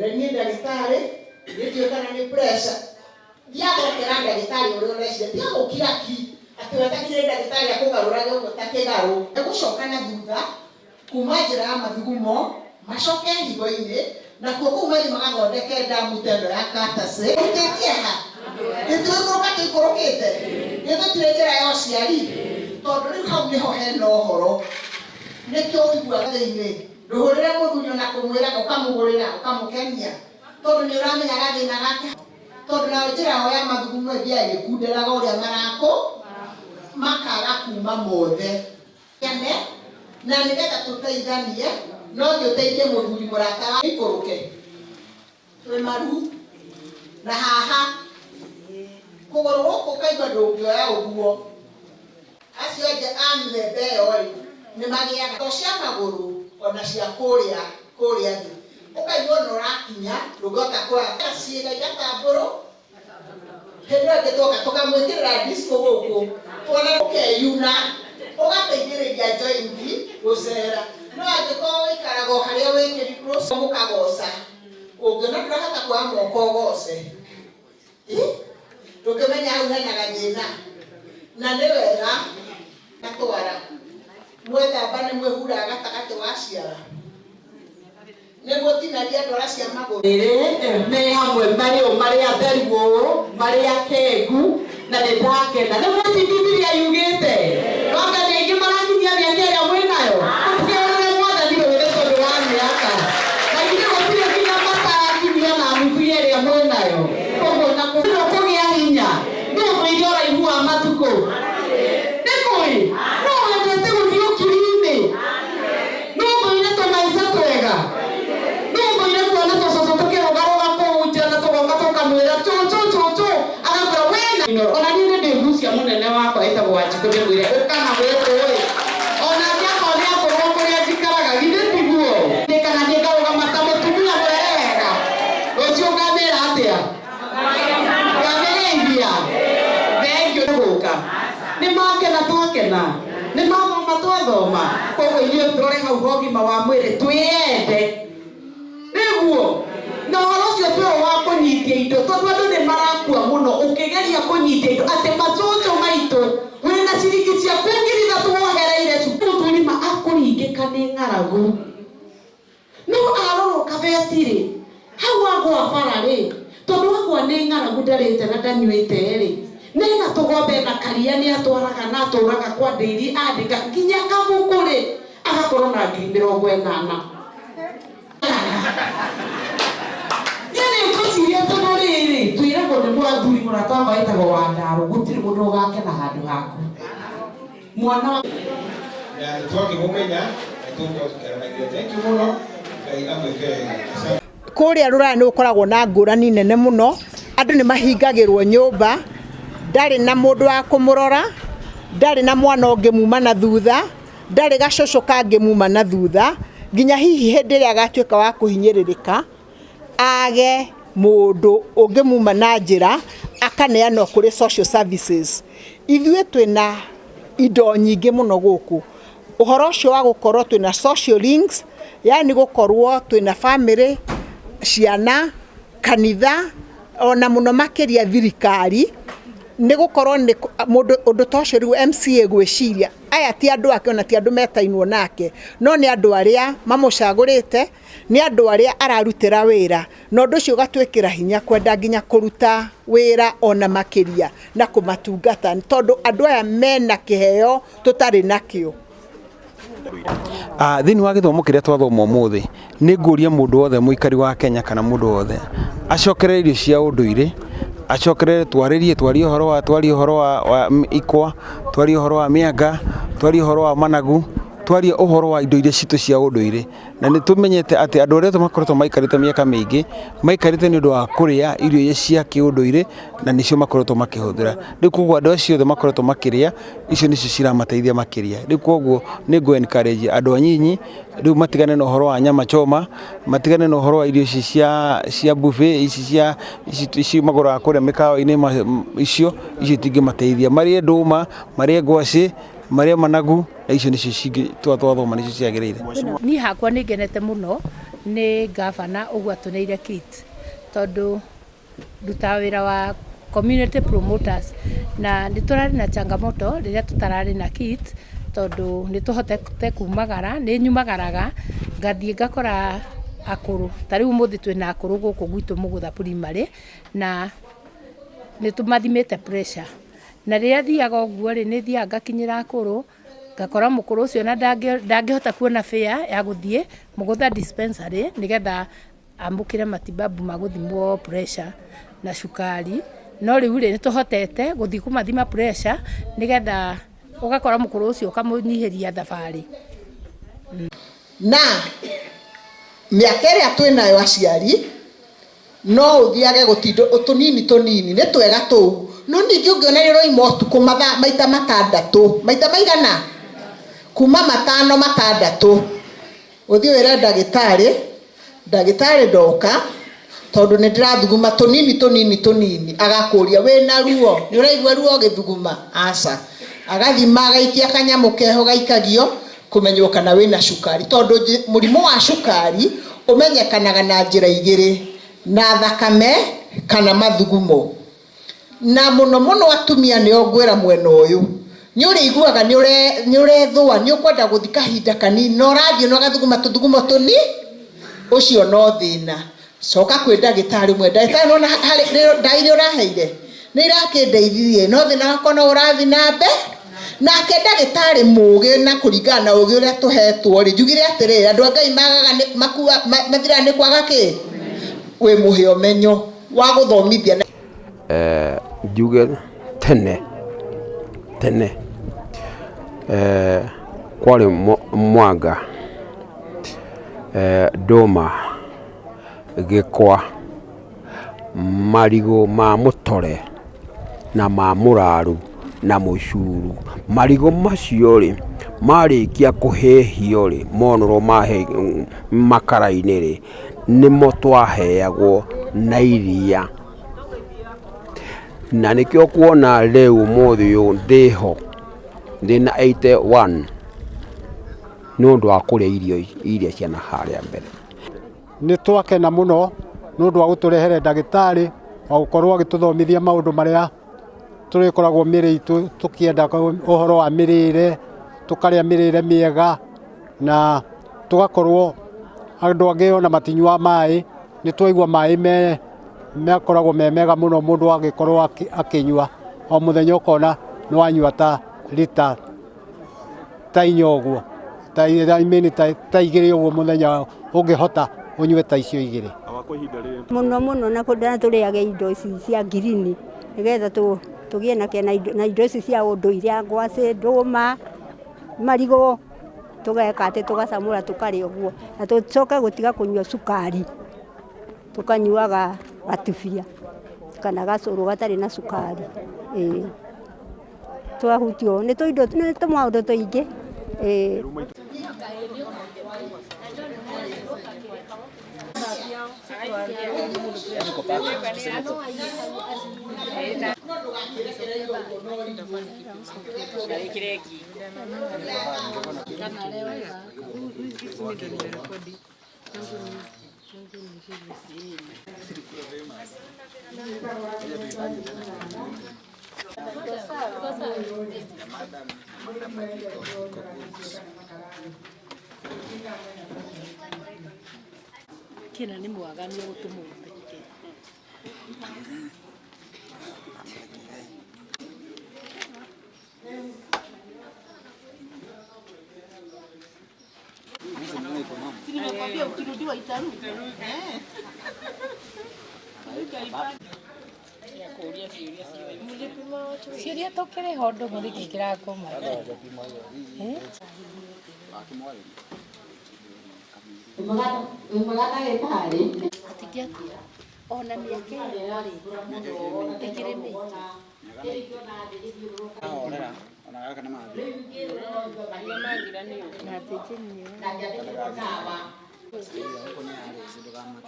Mwĩre niĩ ndagĩtarĩ, niĩ ndiũĩ kana nĩ pressure. Thiaga ũkera ndagĩtarĩ ũrĩa ũreciria. Tiga gũkira ki atĩ wetagĩrĩre ndagĩtarĩ akũgarũrage ũguo ta kĩgarũ. Gũcoka na thutha kuma njĩra ya mathugumo macoke higo-inĩ, nakuo kũu mathiĩ magathondeke ndamu ta ĩno ya Katasĩ. Ũrutĩtie ha? Gĩtũikũrũka tũikũrũkĩte? Githĩ tũtirĩ njĩra ya ũciari? Tondũ rĩu hau nĩho hena ũhoro. Nĩkĩo ũiguaga thĩinĩ. Ndũhũrĩre mũthuri ona kũmwĩra ũkamũgũrĩra ũkamũkenia tondũ nĩ ũramenya gathĩna gake tondũ nayo njĩra yao ya mathugumo ĩthiaga ĩgĩkunderaga ũrĩa marakũ makaga kuma mothe. Kene na nĩgetha tũteithanie no thiĩ ũteithie mũthuri mũrata wa ikũrũke twĩ maru na haha kũgũrũ gũkũ ũkaigua ndũngĩoya ũguo. Acio angĩ a mĩthemba ĩyo-rĩ, nĩ magĩaga to cia magũrũ ona cia kũrĩa kũrĩa thĩ. Ũkaigua ona ũrakinya ndũngĩhota kuoya ciĩga igatambũrũ hĩndĩ ĩyo ĩngĩ twoka tũkamwĩkĩrĩra disco gũkũ tuona ũkeyuna ũgateithĩrĩria joint gũcera. No angĩkorwo ũikaraga o harĩa wĩkĩrirwo mũkagoca, ũngĩona ndũrahota kuoya moko ũgoce. Ndũngĩmenya hau hena gathĩna. Na nĩ wega gatwara. Mwethamba nĩ mwĩhuraga gatagatĩ wa ciara. Nĩ mũtinagia ndwara cia magũrũ. Rĩrĩ me hamwe marĩ ũ marĩ atheru ũũ marĩ akengu na nĩ ndakena. Nĩ mũĩ ti Bibilia yugĩte kwamba nĩ aingĩ marakinyia mĩaka ĩrĩa mwĩ nayo? Tũkerĩre Mwathani rũĩ nĩ tondũ wa mĩaka. Na githĩ gũtirĩ nginya matarakinyia na nuthu ya ĩrĩa mwĩ nayo? Koguo na kũgĩa hinya nũ ũthũire ũraihu wa matukũ? Nĩ kũĩ? Nũ wendete gũthiĩ ũkiri-inĩ? Nũ ũthũire tũmaica twega? Nũ ũthũire kuona tũcũcũ tũkĩrũgarũga kũu nja na tũgoka tũkamwĩra cũcũ cũcũ, agakwĩra we na ona niĩ nĩ ndĩgucia mũnene wakwa etagwo Wanjikũ ndĩmwĩre ũka na gũkũ ĩ, onake akorwo nĩ akũrwo kũrĩa njikaraga githĩ tiguo? Nĩ kana niĩ ngarũgama ta mũtumia mwere wega, rũciũ ngamĩra atĩa? Ngamĩgeithia? Thengiũ nĩ gũka. Nĩ makena twakena? Nĩ mathoma twathoma? Koguo ithuĩ tũrore hau ha ũgima wa mwĩrĩ twĩyende. Nĩguo? Na ũhoro ũcio twĩho wa kũnyitia indo tondũ andũ nĩ marakua mũno ũkĩgeria kũnyitia indo atĩ macũcũ maitũ wĩna ciringi ciaku 3000 wohereire cukuru. Mũthuri ma akũringĩka nĩ ng'aragu. No arorwo kabeti-rĩ, hau agũa bara-rĩ, tondũ agũa nĩ ng'aragu ndarĩte na ndanyuĩte-rĩ, na ena tũgombe ena karia nĩ atwaraga na atũraga kwa ndĩiri andĩka nginya kabuku-rĩ, agakorwo na 80,000. Niĩ nĩ ngwĩciria tondũ rĩrĩ, twĩragwo nĩ mũathuri mũrata wakwa wĩtagwo Wandarũ, gũtirĩ mũndũ ũgakena handũ haku. Mwana wa. Na nĩ twakĩmũmenya na tũgũkorwo tũkĩaranagĩria. Thank you mũno, Ngai amwĩke wega. Asante. Kũrĩa rũraya nĩ gũkoragwo na ngũrani nene mũno, andũ nĩ mahingagĩrwo nyũmba, ndarĩ na mũndũ wa kũmũrora, ndarĩ na mwana ũngĩmuma na thutha, ndarĩ gacũcũ kangĩmuma na thutha, nginya hihi hĩndĩ ĩrĩa agatuĩka wa kũhinyĩrĩrĩka, age mũndũ ũngĩmuma na njĩra akaneanwo kũrĩ social services. Ithuĩ twĩna indo nyingĩ mũno gũkũ, ũhoro ũcio wa gũkorwo twĩna social links, yaani gũkorwo twĩna bamĩrĩ, ciana, kanitha, ona mũno makĩria thirikari, nĩ gũkorwo nĩ mũndũ ũndũ ta ũcio rĩu MCA gwĩciria, aya ti andũ ake ona ti andũ metainwo nake, no nĩ andũ arĩa mamũcagũrĩte, nĩ andũ arĩa ararutĩra wĩra, na ũndũ ũcio ũgatwĩkĩra hinya kwenda nginya kũruta wĩra ona makĩria na kũmatungata, tondũ andũ aya mena kĩheo tũtarĩ nakĩo. Ah, thĩinĩ wa gĩthomo kĩrĩa twathoma ũmũthĩ nĩ ngũria mũndũ wothe mũikari wa Kenya kana mũndũ wothe acokerere irio cia ũndũire acokerere twarĩrie twarie ũhoro wa twarie ũhoro wa, wa ikwa twarie ũhoro wa mĩanga twarie ũhoro wa managu twarie ũhoro wa indo iria citũ cia ũndũire na nĩ tũmenyete atĩ andũ arĩa othe makoretwo maikarĩte mĩaka mĩingĩ maikarĩte nĩ ũndũ wa kũrĩa irio iria cia kĩũndũire na nĩcio makoretwo makĩhũthĩra. Rĩu koguo andũ acio othe makoretwo makĩrĩa icio nĩcio ciramateithia makĩria. Rĩu koguo nĩ ngũ encourage andũ anyinyi rĩu matigane na ũhoro wa nyama choma, matigane na ũhoro wa irio ici cia cia buffet ici cia ici magũraga kũrĩa mĩkawa-inĩ icio, icio itingĩmateithia. Marĩe ndũma, marĩe ngwacĩ, marĩe managu. Na icio nĩcio cingĩ twathoma nĩcio ciagĩrĩire. Niĩ hakwa nĩ ngenete mũno. Nĩ gavana ũguo atũneire kit, tondũ ndutaga wĩra wa community promoters na nĩ tũrarĩ na changamoto rĩrĩa tũtararĩ na kit, tondũ nĩ tũhotete kumagara, nĩ nyumagaraga ngathiĩ ngakora akũrũ. Ta rĩu ũmũthĩ twĩna akũrũ gũkũ gwitũ Mũgũtha Primary na nĩ tũmathimĩte pressure. Na rĩrĩa thiaga ũguo rĩ, nĩ thiaga ngakinyĩra akũrũ, ngakora mũkũrũ ũcio na ndangĩhota kuona fare ya gũthiĩ Mũgũtha dispensary nĩgetha amũkĩre matibabu ma gũthimwo pressure na cukari. No rĩu rĩ, nĩ tũhotete gũthiĩ kũmathima pressure nĩgetha ũgakora mũkũrũ ũcio ũkamũnyihĩria thabarĩ. Na mĩaka ĩrĩa twĩnayo aciari, no ũthiage gũtindo tũnini tũnini, nĩ twega tũu, no ningĩ ũngĩona nĩ ũroima ũtukũ mathaa maita matandatũ, maita maigana kuma 5 6, ũthiĩ wĩre ndagĩtarĩ, ndagĩtarĩ ndoka tondũ nĩ ndĩrathuguma tũnini tũnini tũnini, agakũria wĩna ruo, nĩ ũraigua ruo ũgĩthuguma? Aca. Agathima agaikia kanyamũ keho gaikagio kũmenywo kana wĩna cukari, tondũ mũrimũ wa cukari ũmenyekanaga na njĩra igĩrĩ, na thakame kana mathugumo. Na mũno mũno atumia nĩo ngwĩra mwena ũyũ, nĩ ũrĩiguaga nĩ ũrethũa, nĩ ũkwenda gũthiĩ kahinda kanini, na ũrathiĩ na ũgathuguma tũthugumo tũni, ũcio no thĩna. Coka kwĩ ndagĩtarĩ ũmwe, ndagĩtarĩ nĩwona harĩ ndawa iria ũraheire nĩ irakĩndeithirie, no thĩna wakwa no ũrathiĩ na mbere. Nake ndagĩtarĩ mũgĩ na kũringana na ũgĩ ũrĩa tũhetwo rĩ, njugire atĩrĩrĩ, andũ a Ngai magaga nĩ makua, mathiraga nĩ kwaga kĩ? Wĩ mũhe ũmenyo wa gũthomithia. Njuge tene tene kwarĩ mwanga, ndũma, gĩkwa, marigũ ma mũtore na ma mũraru na mũcuru. Marigũ macio rĩ, marĩkia kũhĩhio rĩ, monũrwo makara-inĩ rĩ, nĩmo twaheagwo na iria. Na nĩkĩo ũkuona rĩu ũmũthĩ ũyũ ndĩho ndĩna 81 nĩ ũndũ wa kũrĩa irio iria cia naharĩa mbere. Nĩ twakena mũno nĩ ũndũ wa gũtũrehere ndagĩtarĩ wa gũkorwo agĩtũthomithia maũndũ marĩa tũrĩkoragwo mĩrĩ itũ tũkĩenda, ũhoro wa mĩrĩre, tũkarĩa mĩrĩre mĩega na tũgakorwo andũ angĩ ona matinyuaga maĩ, nĩ twaigua maĩ makoragwo me mega mũno mũndũ agĩkorwo akĩnyua o mũthenya, ũkona nĩ wanyua ta rita ta 4 ũguo, ta I mean ta 2 ũguo mũthenya, ũngĩhota ũnyue ta icio 2. Mũno mũno na kũndana tũrĩage indo ici cia ngirini nĩgetha tũgĩe na kĩna na indo ici cia ũndũire, ngwacĩ, ndũma, marigũ, tũgeka atĩ tũgacamũra tũkarĩa ũguo, na tũcoke gũtiga kũnyua cukari, tũkanyuaga gatubia kana gacũrũ gatarĩ na cukari. Ĩĩ twahutio nĩ tũindo, nĩ tũmaũndũ tũingĩ. Ĩĩ. Kĩna nĩ mwaganu egũtũmwo mbete. Nimekwambia ukirudiwa itarudi. Ciũria tũkĩrĩha ũndũ ũmwe nĩkĩ kĩrakũma? Wĩ mwega ndagĩtarĩ? Atingĩatia ona mĩaka ĩyo rĩ, ĩkĩrĩ mĩingĩ.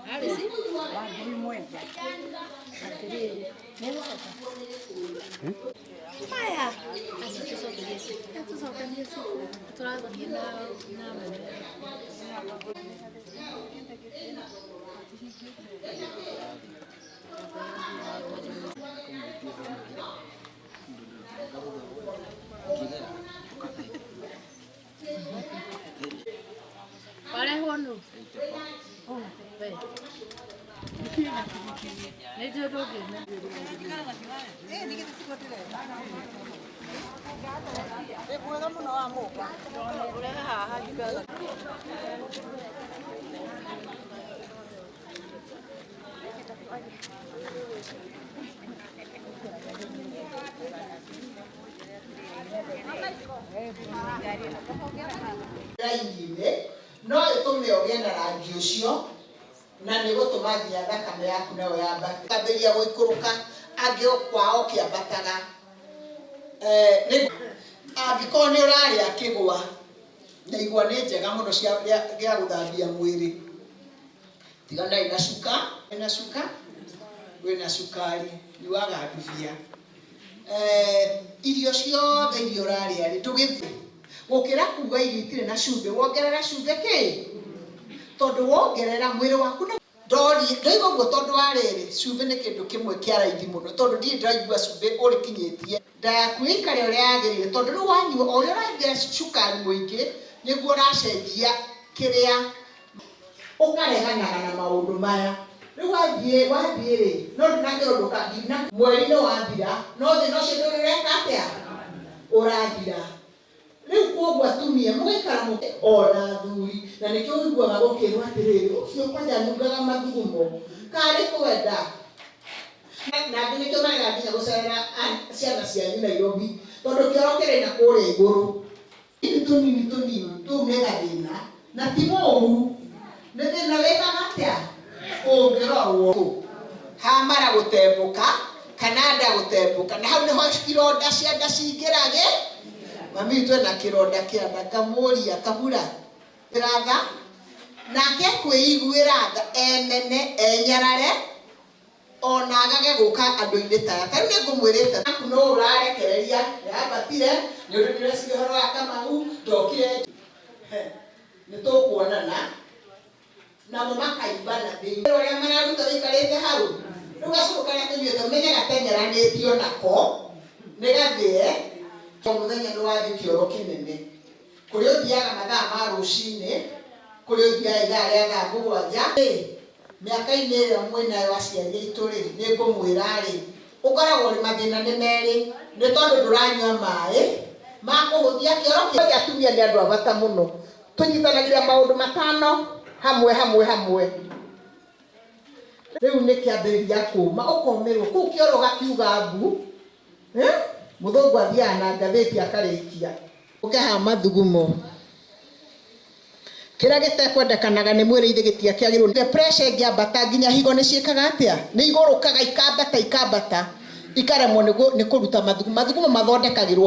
Na atĩ Wangui Mwenja. Atĩrĩrĩ, nĩgũcoka maya tũcokerie cuba tũrathiĩ na na Warehwo nũ? We. Nĩ njũĩ ndũngĩmenya. Raini-inĩ no ĩtũme ũgĩe na rangi ũcio na nĩ gũtũma nginya thakame yaku nayo yambate kambĩria gũikũrũka angĩ kwao kĩambataga. Angĩkorwo nĩ ũrarĩa kĩgwa na igwa nĩ njega mũno cia gĩa gũthambia mwĩrĩ, tiganai na cuka na cuka wĩna cukari nyuaga ndubia. Irio ciothe iria ũrarĩa rĩ ndũgĩthiĩ gũkĩra kuga irio itirĩ na cumbĩ, wongerera cumbĩ kĩ tondũ wongerera mwĩrĩ waku na ndori ndoiga ũguo tondũ wa rĩrĩ cumbĩ nĩ kĩndũ kĩmwe kĩa raithi mũno tondũ ndirĩ ndĩraigua cumbĩ ũrĩkinyĩtie nda yaku ĩikare ũrĩa yagĩrĩire tondũ rĩu wanyua o ũrĩa ũraingĩra cukari mũingĩ nĩguo ũracenjia kĩrĩa ũkareganaga na maũndũ maya. Rĩu wathiĩ wathiĩ rĩ no ndinakĩrwo ndũka mweri nĩ wathira no thĩna ũcio ndũrĩ ũreka atĩa ũrathira. Rĩu koguo atumia mũgaikara ona athuri na nĩkĩo ũiguaga gũkĩrwo atĩrĩrĩ ũcio kwanja anungaga mathugumo karĩ kwenda na angĩ nĩkĩo marega nginya gũcerera ciana cianyu Nairobi tondũ kĩoro kĩrĩ na kũrĩa igũrũ tũnini tũnini tũu nĩ gathĩna na ti mũũru nĩ thĩna wĩkaga atĩa ũngĩrorwo hamara gũtembũka kana nda gũtembũka na hau nĩho ironda cia nda cingĩrage. Mami witũ ena kĩronda kĩa nda ngamũria kabura ratha nake kwĩiguĩra tha emene enyarare ona agage gũka andũ-inĩ taya. Ta rĩu nĩ ngũmwĩrĩte aku no ũrarekereria yambatire nĩ ũndũ ndĩreciria ũhoro wa Kamau ndokire nĩ tũkuonana namo makaimba na thĩinĩ ũrĩa mararuta wĩikarĩte hau rĩu gacũrũ karĩa tũnyuĩte ũmenye gateng'eranĩtio nako nĩ gathĩe. O mũthenya nĩ wathiĩ kĩoro kĩnene kũrĩa ũthiaga mathaa ma rũcinĩ kũrĩa ũthiaga ithaa rĩa thaa mũgwanja mĩaka-inĩ ĩrĩa mwĩnayo aciari aitũ rĩ nĩ ngũmwĩra rĩ ũkoragwo ũrĩ mathĩna nĩ merĩ nĩ tondũ ndũranyua maĩ ma kũhũthia kĩoro kĩa atumia nĩ andũ a bata mũno tũnyitanagĩra maũndũ matano hamwe hamwe hamwe. Rĩu nĩ kĩambĩrĩria kũma ũkomĩrwo kũu kĩoro gakiuga mbu. Mũthũngũ athiaga na ngathĩti akarĩkia ũke haha mathugumo kĩrĩa gĩtekwendekanaga nĩ mwĩrĩ ithe gĩtiakĩagĩrĩirwo. Pressure ĩngĩambata nginya higo nĩ ciĩkaga atĩa nĩ igũrũkaga ikambata ikambata ikaremwo nĩ kũruta mathugumo. Mathugumo mathondekagĩrwo